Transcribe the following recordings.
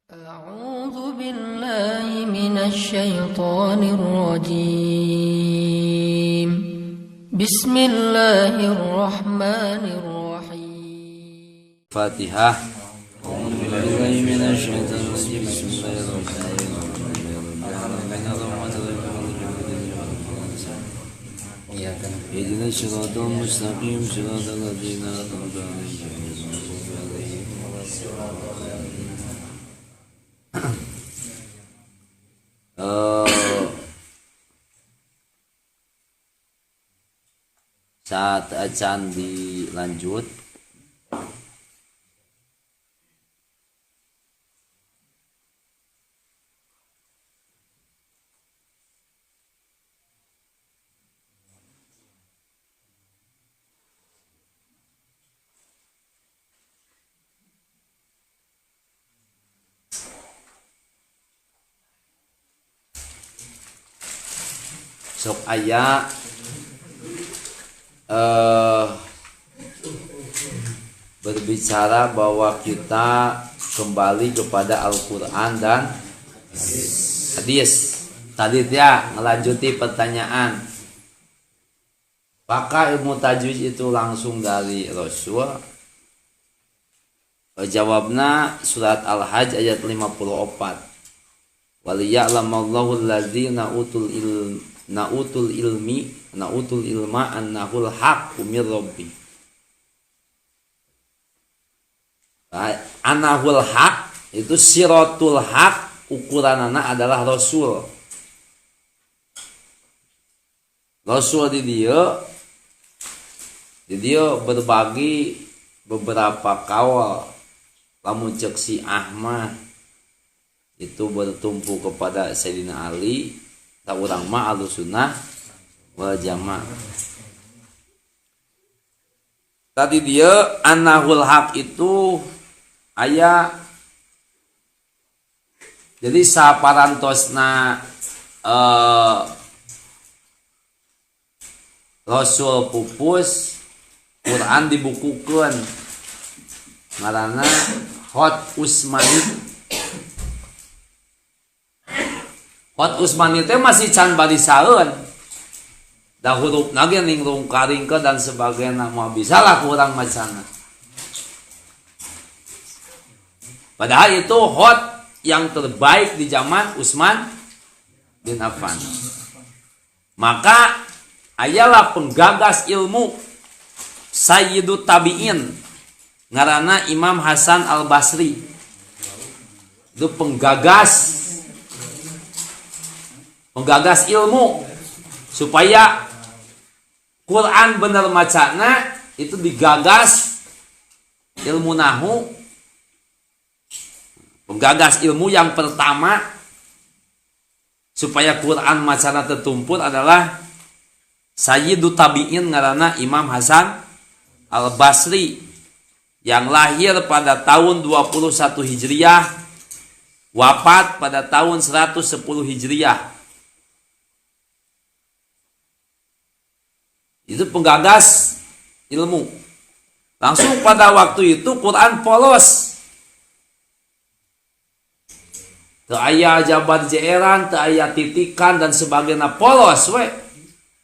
أعوذ بالله من الشيطان الرجيم. بسم الله الرحمن الرحيم. Fatihah. A'udzu minasyaitonir rajim. Bismillahirrahmanirrahim. Ihdinas siratal mustaqim, siratal ladzina an'amta 'alaihim ghairil maghdubi 'alaihim waladdallin. Saat acan dilanjut, sok aya berbicara bahwa kita kembali kepada Al-Quran dan hadis. Tadi dia melanjuti pertanyaan, apakah ilmu tajwid itu langsung dari Rasul? Jawabna surat Al-Hajj ayat 54. Waliya'lamallahu alladzina utul ilm nautul ilmi nautul ilma annahul haqqu mir rabbi. Annahul haq itu siratul haq, ukuranana adalah Rasul. Rasul di dieu berbagi beberapa kaul. Lamun ceuk si Ahmad itu bertumpu kepada Sayyidina Ali, tak urang mah Ahlussunnah wal Jamaah. Tadi dia annahul haq itu aya, jadi saparantosna Rasul pupus, Quran dibukukeun ngaranna Hot Usmani. Hot Usmani teh masih can barisaeun. Da hurufna ge ningrung karingkeun dan sebagainya, moal bisa lah ku urang macana. Padahal itu hot yang terbaik di zaman Utsman bin Affan. Maka ayalah penggagas ilmu Sayyidut Tabi'in ngaranna Imam Hasan Al-Basri. Itu penggagas ilmu supaya Quran bener macana, itu digagas ilmu nahu. Penggagas ilmu yang pertama supaya Quran macana tertumpul adalah Sayyidut Tabi'in ngaranna Imam Hasan Al-Basri yang lahir pada tahun 21 Hijriah, wafat pada tahun 110 Hijriah. Itu penggagas ilmu. Langsung pada waktu itu Quran polos. Teu aya jabar jeeran, teu aya titikan dan sebagainya, polos we.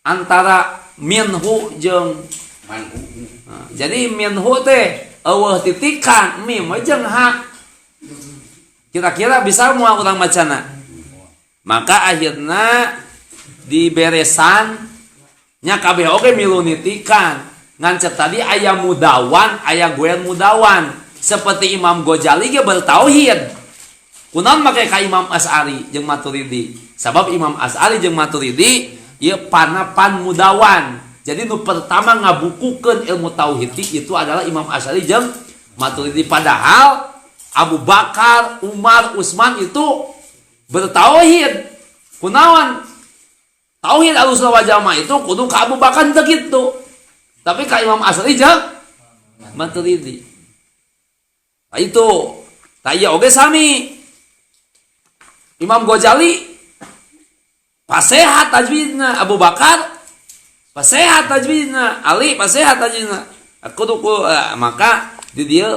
Antara minhu jeung manhu. Nah, jadi minhu teh eueuh titikan, mim we jeung ha. Kira-kira bisa moal urang macana. Maka akhirna diberesan nya kabeh oge milu nitikan. Ngan cek tadi aya mudawan, aya goen mudawan. Seperti Imam Ghazali ge bertauhid. Kunaon make ka Imam Asy'ari jeung Maturidi? Sabab Imam Asy'ari jeung Maturidi ieu panapan mudawan. Jadi nu pertama ngabukukeun ilmu tauhid itu adalah Imam Asy'ari jeung Maturidi. Padahal Abu Bakar, Umar, Utsman itu bertauhid. Kunaon? Tauhid Ahlussunnah wal Jamaah itu kudu ka Abu Bakar teu kitu. Tapi ka Imam Asy'ari jeung Maturidi. Nah itu, tah ieu oge sami. Imam Ghazali pasehat tajwidna, Abu Bakar pasehat tajwidna, Ali pasehat tajwidna. Kudu maka di dieu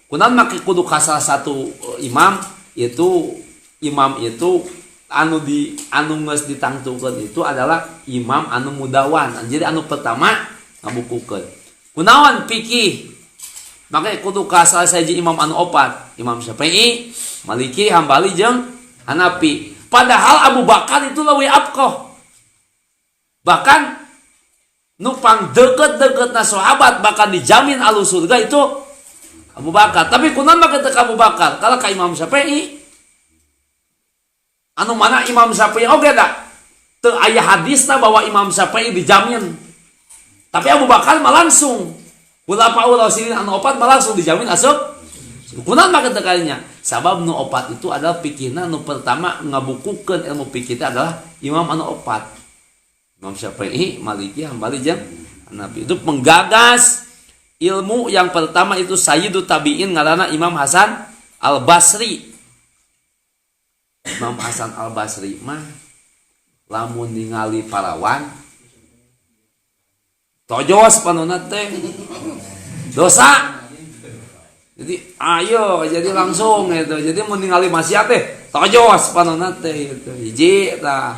kunaon make kudu ka salah satu imam. Itu imam itu anu di anu geus ditangtukeun itu adalah imam anu mudawan. Jadi anu pertama ngabukukeun. Kunaon fikih? Makanya kudu ka salah sahiji imam anu opat, Imam Syafi'i, Maliki, Hambali jeung Hanafi. Padahal Abu Bakar itu leuwih afqah. Bahkan nupang deket-deketna sahabat bahkan dijamin ahlu surga itu Abu Bakar. Tapi kunaon make teu ka Abu Bakar? Kalau ka Imam Syafi'i. Anu mana Imam Syafi'i oge da teu aya hadisna bahwa Imam Syafi'i dijamin. Tapi Abu Bakar mah langsung Khulafaur Rasyidin anu opat mah langsung dijamin asup. Kunaon make teu kalinya? Sabab nu opat itu adalah pikirna nu pertama ngabukukeun ilmu fikih itu adalah imam anu opat. Imam Syafi'i, Maliki, Hambali jeung Hanafi. Itu penggagas ilmu yang pertama itu Sayyidut Tabi'in ngaranna Imam Hasan Al-Basri. Imam Hasan Al-Basri mah lamun ningali parawan tojos panonna teh dosa. Jadi ayo jadi langsung gitu. Jadi mun ningali maksiat teh tojos panonna teh gitu. Hiji tah.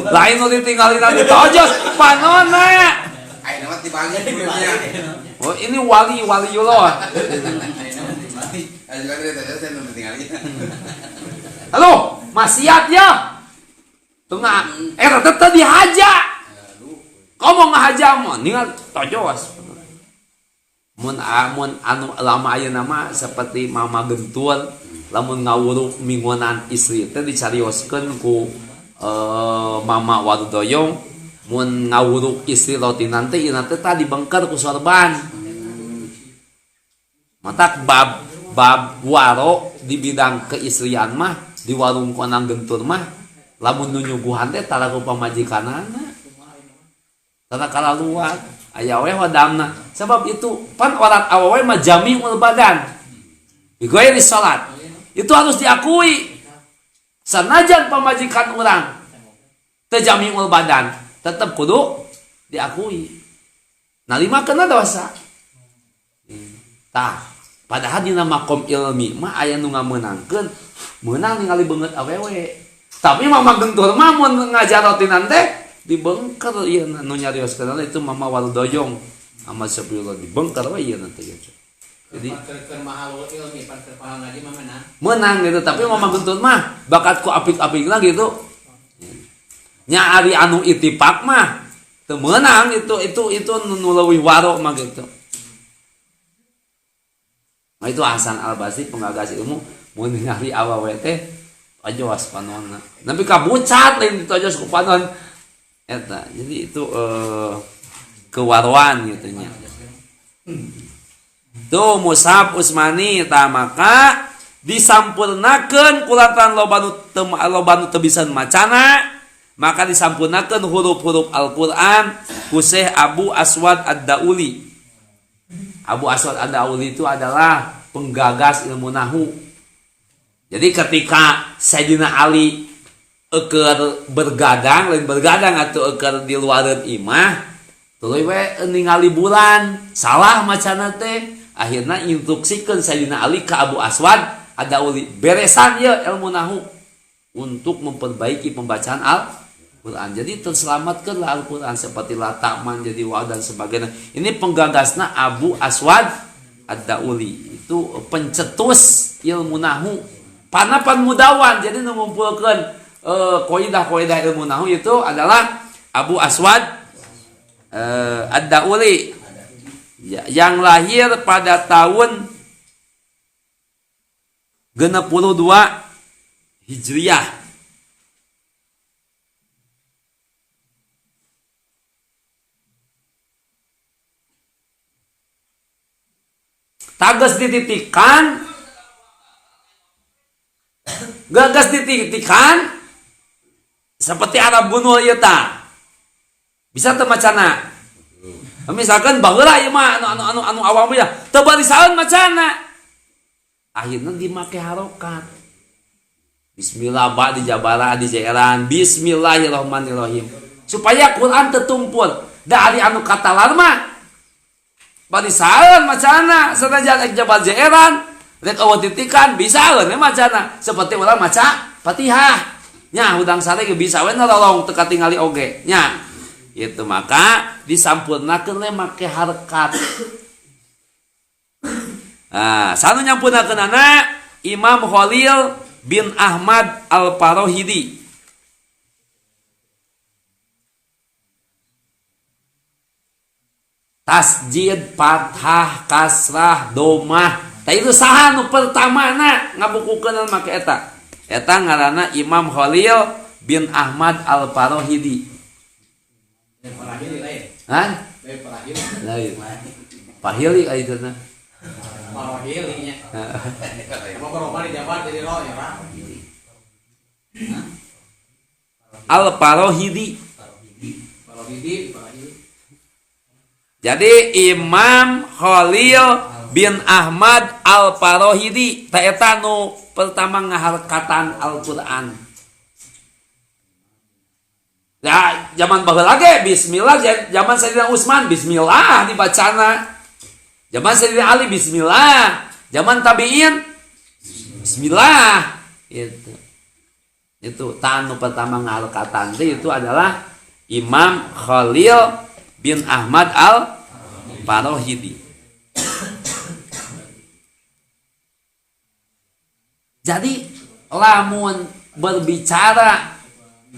Lain nu ditinggalin nanti tojos panonna. Ayeuna mah dibalik. Oh, ini wali waliullah. Halo, maksiat ya. Tengah eta teh dihaja. Kamu ngahaja mah ningal tojos. Mun amun anu lama ayeuna mah seperti Mama Gentul lamun ngawuruk mingguanan istri teh dicarioskeun ku Mama Warudoyong mun ngawuruk istri rotinan teh ieu teh tadi bengker ku sorban. Matak bab bab waro di bidang keistrian mah di warung konang gentur mah lamun nu nyuguhan teh tara ku pamajikanana. Tara kalaluat aya we hodamna. Sebab itu pan orat awewe mah jami'ul badan. Bighairi salat. Itu harus diakui. Sanajan pamajikan urang teu jami'ul badan, tetep kudu diakui. Nalima kena dosa. Tah, padahal dina makom ilmi mah aya nu ngamenangkeun, meunang ningali beungeut awewe. Tapi Mama Gentur mah mun ngajar rotinan teh dibengker ieu nu nyarioskeun itu Mama Warudoyong sama Syafiullah dibengker we ieu teh gitu. Jadi ilmi menang. Menang gitu, tapi Mama Gentur mah bakat ku apik-apikna gitu. Nya ari anu ittifaq mah teu meunang itu nu leuwih waro mah gitu. Nah itu Hasan Al-Basri penggagas ilmu mun ningali awewe teh tojos panonna. Tapi kabucat lain ditojos ku panon. Eta, jadi itu kewaruan gitu nya. Tuh Mushaf Utsmani tah maka disampurnakeun kulantaran loba nu teu bisa macana, maka disampurnakeun huruf-huruf Al-Qur'an ku Syekh Abu Aswad Ad-Dauli. Abu Aswad Ad-Dauli itu adalah penggagas ilmu nahu. Jadi ketika Sayyidina Ali eker bergadang, lain bergadang atau eker di luareun imah, tuluy we ningali bulan, salah macana teh. Akhirna instruksikeun Sayyidina Ali ka Abu Aswad Ad-Dauli, beresan ieu ilmu nahu untuk memperbaiki pembacaan Al-Qur'an. Jadi terselamatkanlah Al-Qur'an seperti lataman jadi wa dan sebagainya. Ini penggagasna Abu Aswad Ad-Dauli, itu pencetus ilmu nahu. Panapan mudawan, jadi ngumpulkeun kaidah-kaidah ilmu nahu itu adalah Abu Aswad Ad-Dauli ya, yang lahir pada tahun 62 Hijriah. Tages dititikan, gagas dititikan seperti Arab gunul ieu tah. Bisa teu macana? Misalkan baheula ieu mah anu awam ya, teu barisaeun macana. Akhirna dimake harokat. Bismillah ba di jabara di jeeran, bismillahirrahmanirrahim. Supaya Quran teu tumpul. Da ari anu katalar mah barisaeun macana sanajan ek jabar jeeran, Rek eueuh titikan bisa we macana seperti urang maca Fatihah. Nya hudang sare ge bisa we nolong teu katingali oge nya. Itu maka disampurnakeun le make harkat. Nah, sanu nyampurnakeunana Imam Khalil bin Ahmad Al-Farahidi. Tasjid, fathah, kasrah, domah. Tah itu saha nu pertamana ngabukukeun make eta. Eta ngaranna Imam Khalil bin Ahmad Al-Farahidi. Hah? Lain. Pahili ayeuna. Farahili nya. Emang berubah di Jabar jadi ro ya, Pak. Al-Farahidi. Farahidi, Farahidi. Jadi Imam Khalil bin Ahmad Al-Farahidi ta eta nu pertama ngaharkatan Al-Qur'an. Ya, zaman baheula ge bismillah, zaman Sayyidina Utsman bismillah dibacana. Zaman Sayyidina Ali bismillah, zaman tabi'in bismillah. Itu. Itu tanu pertama ngaharkatan teh itu adalah Imam Khalil bin Ahmad Al-Farahidi. Jadi lamun berbicara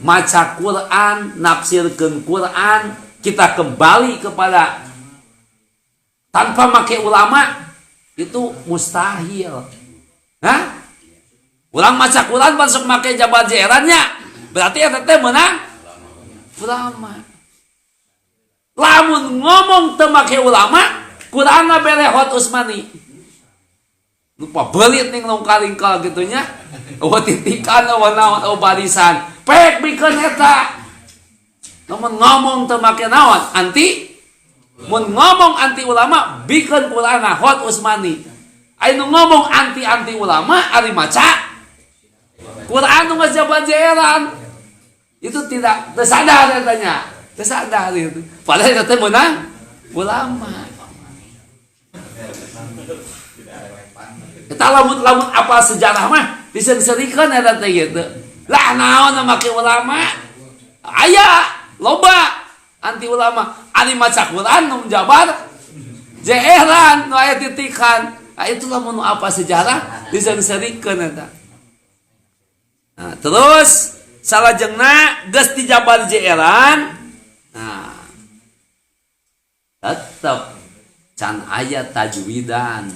maca Quran, nafsirkeun Quran, kita kembali kepada tanpa make ulama itu mustahil. Hah? Urang maca Quran masuk make jabar jeerannya, berarti eta teh meunang ulama. Lamun ngomong teu make ulama, Qur'anna berehot Usmani. Lupa belit ning longkalingkal kitu nya. Eueuh titikan eueuh naon eueuh barisan. Pek bikeun eta. Lamun ngomong teu make naon anti, mun ngomong anti ulama bikeun Qur'anna hot Usmani. Aya nu ngomong anti-anti ulama ari maca Qur'an nu geus jaban jeeran. Itu tidak tersadar eta nya. Tersadar itu. Padahal itu teh meunang ulama. Eta lamun apa sejarah mah diseungseurikeun eta teh gitu. Lah naon make ulama? Aya loba anti ulama. Ari maca Quran nu jabar jeeran nu aya titikan. Nah, itu lamun apa sejarah diseungseurikeun eta. Nah, terus salajengna geus dijabar jeeran. Nah, tetep can aya tajwidan.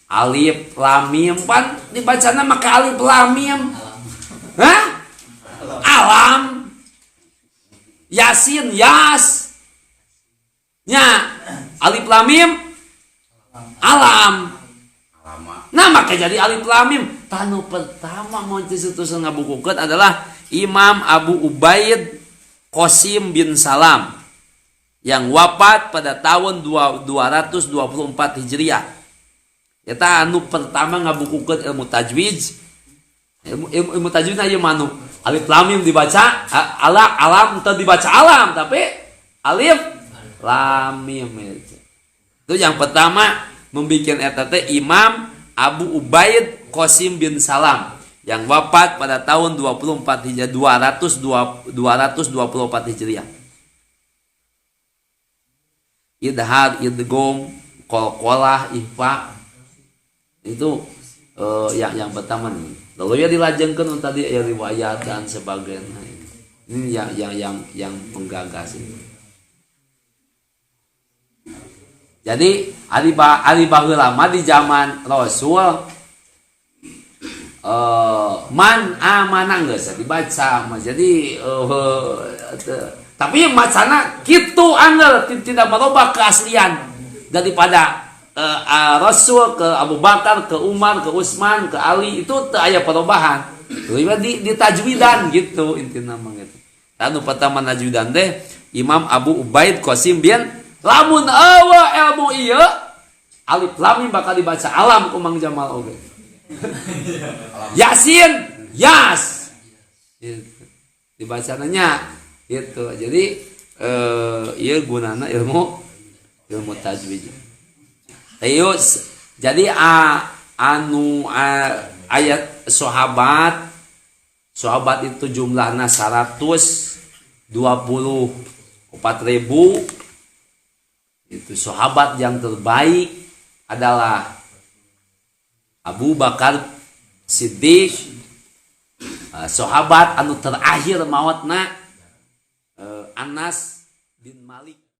Alif lam mim pan dibacana make alif lam mim. Hah? Alam. Yasin yas. Nya alif lam mim alam. Nah, maka jadi alif lam mim. Tanu pertama mau disutusan ngabukukeun adalah Imam Abu Ubaid Qasim bin Salam yang wafat pada tahun 224 Hijriah. Eta anu pertama ngabukukeun ilmu tajwid. Ilmu tajwid na ieu manu. Alif lam mim dibaca ala alam teu dibaca alam tapi alif lam mim itu. Itu yang pertama membikin eta teh Imam Abu Ubaid Qasim bin Salam yang wafat pada tahun 24 Hijriah, 224 Hijriah. Idhar, idgham, qalqalah, ikhfa itu yang pertama nih. Lalu ya dilajengkeun tadi ya riwayat dan sebagainya. Ini yang penggagas ini. Jadi ari baheula mah di zaman Rasul man amana geus dibaca mah. Jadi tapi macana kitu angel tidak merubah keaslian daripada Rasul ke Abu Bakar, ke Umar, ke Utsman, ke Ali itu teu aya perubahan. Leuwih di tajwidan gitu intina mah gitu. Anu pertama najwidan teh Imam Abu Ubaid Qasim bin lamun eueuh ilmu ieu alif lam mim bakal dibaca alam ku Mang Jamal oge. Yasin, yas. Gitu. Dibacanya gitu. Jadi ieu gunana ilmu tajwid. Ayo Jadi anu ayat sahabat sahabat itu jumlahnya 124 ribu. Itu sahabat yang terbaik adalah Abu Bakar Siddiq. Sahabat anu terakhir mautna, Anas bin Malik.